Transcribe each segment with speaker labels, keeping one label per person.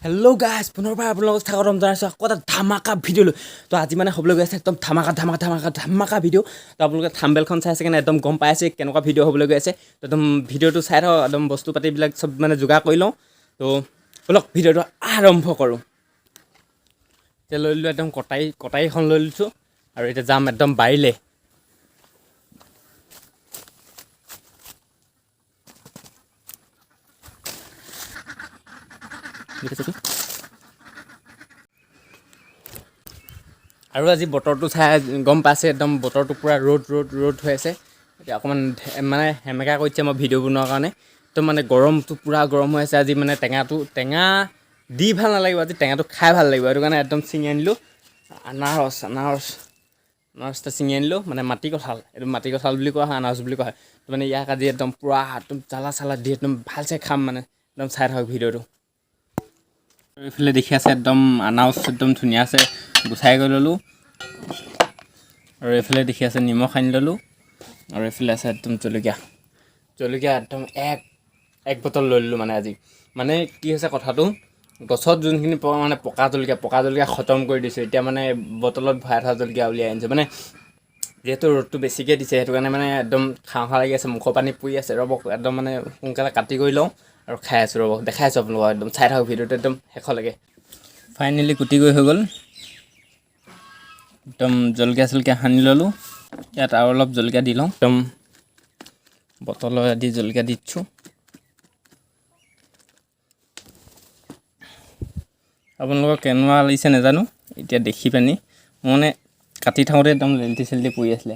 Speaker 1: Hello' guys, পুনৰবাৰ আপোনালোকক স্বাগতম জনাইছোঁ আকৌ এটা ধামাকা ভিডিঅ' লৈ। তো আজি মানে হ'বলৈ গৈ আছে একদম ধামাকা ধামাকা ধামাকা ধামাকা ভিডিঅ'। তো আপোনালোকে থাম্বনেইলখন চাই আছে কাৰণে একদম গম পাই আছে কেনেকুৱা ভিডিঅ' হ'বলৈ গৈ আছে। তো একদম ভিডিঅ'টো চাই থাকক, একদম বস্তু পাতিবিলাক চব মানে যোগাৰ কৰি লওঁ। তো ব'লক, ভিডিঅ'টো আৰম্ভ কৰোঁ। এতিয়া লৈ ল'লোঁ একদম কটাৰী, কটাৰীখন লৈ লৈছোঁ আৰু এতিয়া যাম একদম বাৰীলৈ। দেখিছেচোন। আৰু আজি বতৰটো চাই গম পাইছে, একদম বতৰটো পূৰা ৰ'দ ৰ'দ ৰ'দ হৈ আছে। এতিয়া অকণমান মানে সেমেকা কৰিছে মই ভিডিঅ' বনোৱাৰ কাৰণে। একদম মানে গৰমটো পূৰা গৰম হৈ আছে আজি। মানে টেঙাটো, টেঙা দি ভাল নালাগিব আজি, টেঙাটো খাই ভাল লাগিব। সেইটো কাৰণে একদম ছিঙি আনিলোঁ আনাৰস, আনাৰস, আনাৰস এটা ছিঙি আনিলোঁ। মানে মাটি কঁঠাল, এইটো মাটি কঁঠাল বুলি কোৱা হয়, আনাৰস বুলি কোৱা হয়। তো মানে ইয়াক আজি একদম পূৰা একদম জ্বালা চালা দি একদম ভালছে খাম, মানে একদম চাই থাকক ভিডিঅ'টো। এইফালে দেখি আছে, একদম আনাৰস একদম ধুনীয়া আছে, গুচাই কৰি ল'লোঁ। আৰু এইফালে দেখি আছে, নিমখ সানি ল'লোঁ। আৰু এইফালে আছে একদম জলকীয়া, জলকীয়া একদম এক এক বটল লৈ ল'লোঁ। মানে আজি মানে কি হৈছে কথাটো, গছত যোনখিনি মানে পকা জলকীয়া, পকা জলকীয়া খতম কৰি দিছোঁ। এতিয়া মানে বটলত ভৰাই থোৱা জলকীয়া উলিয়াই আনিছোঁ। মানে যিহেতু ৰ'দটো বেছিকৈ দিছে, সেইটো কাৰণে মানে একদম খাওঁ খাওঁ লাগি আছে, মুখৰ পানী পুৰি আছে। ৰ'ব, একদম মানে সোনকালে কাটি কৰি লওঁ আৰু খাই আছোঁ। ৰ'ব, দেখাই আছোঁ আপোনালোকক, একদম চাই থাকক ভিডিঅ'টো একদম শেষলৈকে। ফাইনেলি কুটি গৈ হৈ গ'ল, একদম জলকীয়া চলকীয়া সানি ল'লোঁ। ইয়াত আৰু অলপ জলকীয়া দি লওঁ, একদম বটলৰ দি জলকীয়া দি দিছোঁ। আপোনালোকৰ কেনেকুৱা লাগিছে নাজানো এতিয়া দেখি পানি। মোৰ মানে কাটি থাকোঁতে একদম লেলটি চেলটি পৰি আছিলে।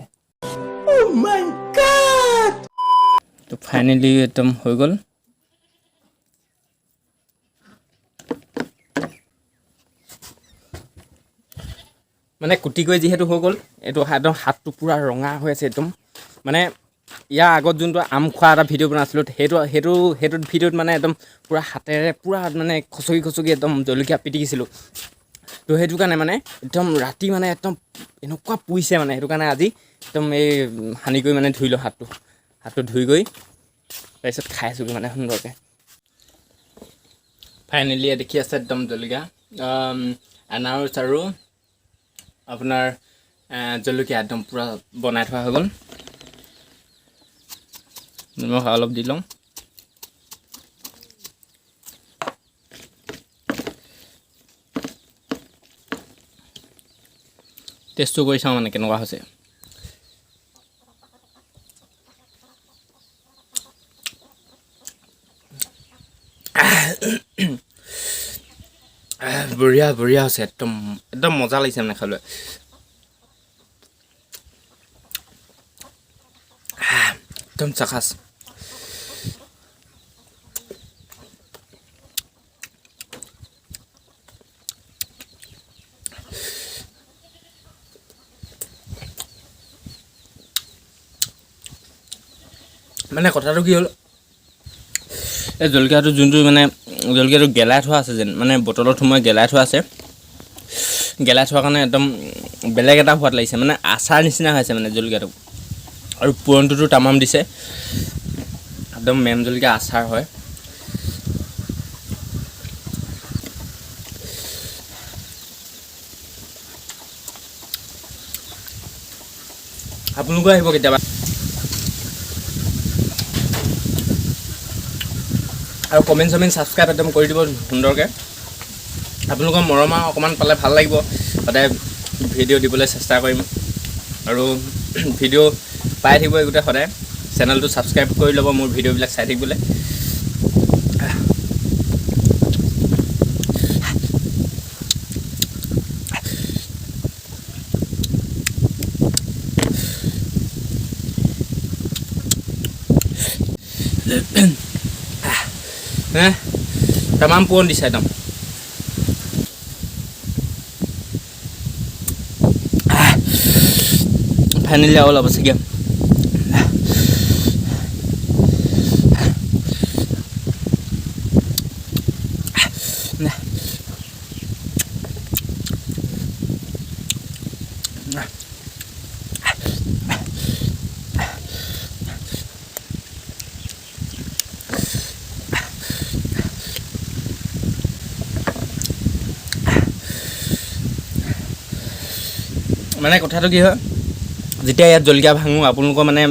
Speaker 1: তো ফাইনেলি একদম হৈ গ'ল। মানে কুটি কৰি যিহেতু হৈ গ'ল, এইটো একদম হাতটো পূৰা ৰঙা হৈ আছে একদম। মানে ইয়াৰ আগত যোনটো আম খোৱা এটা ভিডিঅ' বনাইছিলোঁ, সেইটোত ভিডিঅ'ত মানে একদম পূৰা হাতেৰে পূৰা মানে খচকি খচকি একদম জলকীয়া পিটিকিছিলোঁ। তো সেইটো কাৰণে মানে একদম ৰাতি মানে একদম এনেকুৱা পুৰিছে, মানে সেইটো কাৰণে আজি একদম এই সানি কৰি মানে ধুই লওঁ হাতটো, হাতটো ধুই গৈ তাৰপিছত খাই আছোঁগৈ মানে সুন্দৰকৈ। ফাইনেলি দেখি আছে, একদম জলকীয়া, আনাৰস আৰু আপোনাৰ জলকীয়া একদম পূৰা বনাই থোৱা হৈ গ'ল। নিমখ অলপ দি লওঁ। টেষ্টটো কৰি চাওঁ মানে কেনেকুৱা হৈছে। বঢ়িয়া বঢ়িয়া হৈছে, একদম একদম মজা লাগিছে মানে খাবলৈ। একদম চাখাচ। মানে কথাটো কি হ'ল, এই জলকীয়াটো যোনটো মানে জলকীয়াটো গেলাই থোৱা আছে যেন, মানে বটলত সোমোৱাই গেলাই থোৱা আছে, গেলাই থোৱাৰ কাৰণে একদম বেলেগ এটা সোৱাদ লাগিছে, মানে আচাৰ নিচিনা হৈছে মানে জলকীয়াটো। আৰু পুৰণটোতো তামাম দিছে, একদম মেম জলকীয়া আচাৰ হয়। আপোনালোকো আহিব কেতিয়াবা আৰু কমেণ্ট চমেণ্ট ছাবস্ক্ৰাইব একদম কৰি দিব সুন্দৰকৈ। আপোনালোকৰ মৰম আৰু অকণমান পালে ভাল লাগিব, সদায় ভিডিঅ' দিবলৈ চেষ্টা কৰিম আৰু ভিডিঅ' পাই থাকিব এই গোটেই। সদায় চেনেলটো ছাবস্ক্ৰাইব কৰি ল'ব মোৰ ভিডিঅ'বিলাক চাই থাকিবলৈ। হে, তামাম পুৰণ দিছে একদম। ফাইনেলি আৰু অলপ আছেগৈ। মানে কথাটো কি হয়, যেতিয়া ইয়াত জলকীয়া ভাঙোঁ আপোনালোকৰ মানে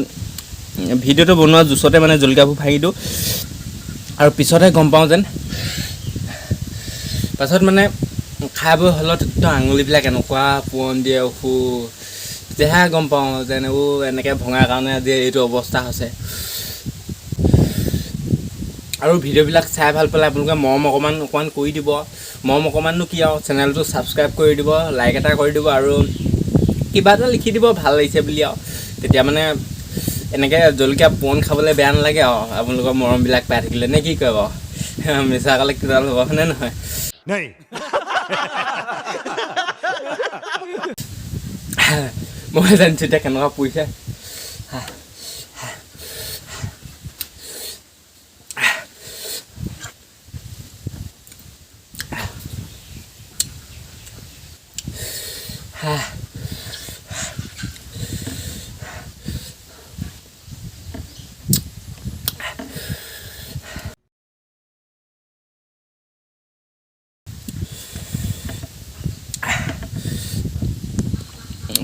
Speaker 1: ভিডিঅ'টো বনোৱা জোচতে মানে জলকীয়াবোৰ ভাঙি দিওঁ, আৰু পিছতহে গম পাওঁ যেন পাছত মানে খাই বৈ হ'লত একদম আঙুলিবিলাক এনেকুৱা পোৱন দিয়ে, অহু, তেতিয়াহে গম পাওঁ যেন অ' এনেকৈ ভঙাৰ কাৰণে আজি এইটো অৱস্থা হৈছে। আৰু ভিডিঅ'বিলাক চাই ভাল পালে আপোনালোকে মৰম অকণমান অকণমান কৰি দিব, মৰম অকণমাননো কি আৰু, চেনেলটো ছাবস্ক্ৰাইব কৰি দিব, লাইক এটা কৰি দিব, আৰু কিবা এটা লিখি দিব ভাল লাগিছে বুলি আৰু। তেতিয়া মানে এনেকৈ জলকীয়া পোণ খাবলৈ বেয়া নালাগে আৰু, আপোনালোকৰ মৰমবিলাক পাই থাকিলে, নে কি কয় বাৰু? মিছা ক'লে কিবা হ'ব হয়নে নহয়? মই জানিছোঁ এতিয়া কেনেকুৱা পুৰিছে।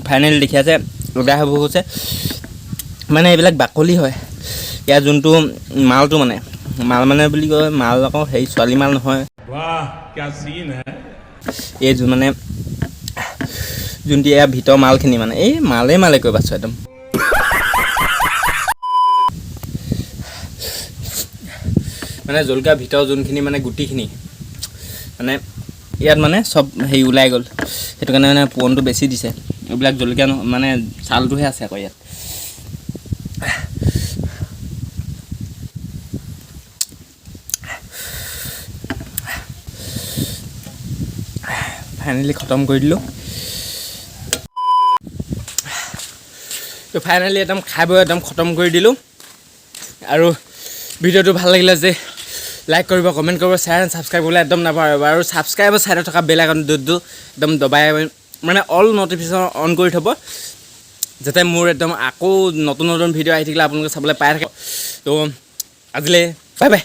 Speaker 1: ফাইনেল দেখি আছে ওলাই হ'ব গৈছে, মানে এইবিলাক বাকলি হয় ইয়াৰ যোনটো মালটো, মানে মাল মানে বুলি কয়, মাল আকৌ হেৰি ছোৱালী মাল নহয়।
Speaker 2: বাহ, কিয়া চিন হে।
Speaker 1: এই যোন মানে যোনটো ইয়াৰ ভিতৰৰ মালখিনি, মানে এই মালে মালে কৈ পাইছোঁ একদম। মানে জলকীয়াৰ ভিতৰৰ যোনখিনি মানে গুটিখিনি, মানে ইয়াত মানে চব হেৰি ওলাই গ'ল, সেইটো কাৰণে মানে পোৰণটো বেছি দিছে। এইবিলাক জলকীয়া মানে ছালটোহে আছে আকৌ ইয়াত। ফাইনেলি খতম কৰি দিলোঁ। তো ফাইনেলি একদম খাই বৈ একদম খতম কৰি দিলোঁ। আৰু ভিডিঅ'টো ভাল লাগিলে যে লাইক কৰিব, কমেণ্ট কৰিব, শ্বেয়াৰ এণ্ড ছাবস্ক্ৰাইব কৰিবলৈ একদম নাপাহৰিব। আৰু ছাবস্ক্ৰাইবৰ ছাইডত থকা বেল আইকনটো একদম দবাই মানে অল নটিফিকেশ্যন অন কৰি থ'ব, যাতে মোৰ একদম আকৌ নতুন নতুন ভিডিঅ' আহি থাকিলে আপোনালোকে চাবলৈ পাই থাকে। তো আজিলৈ বাই বাই।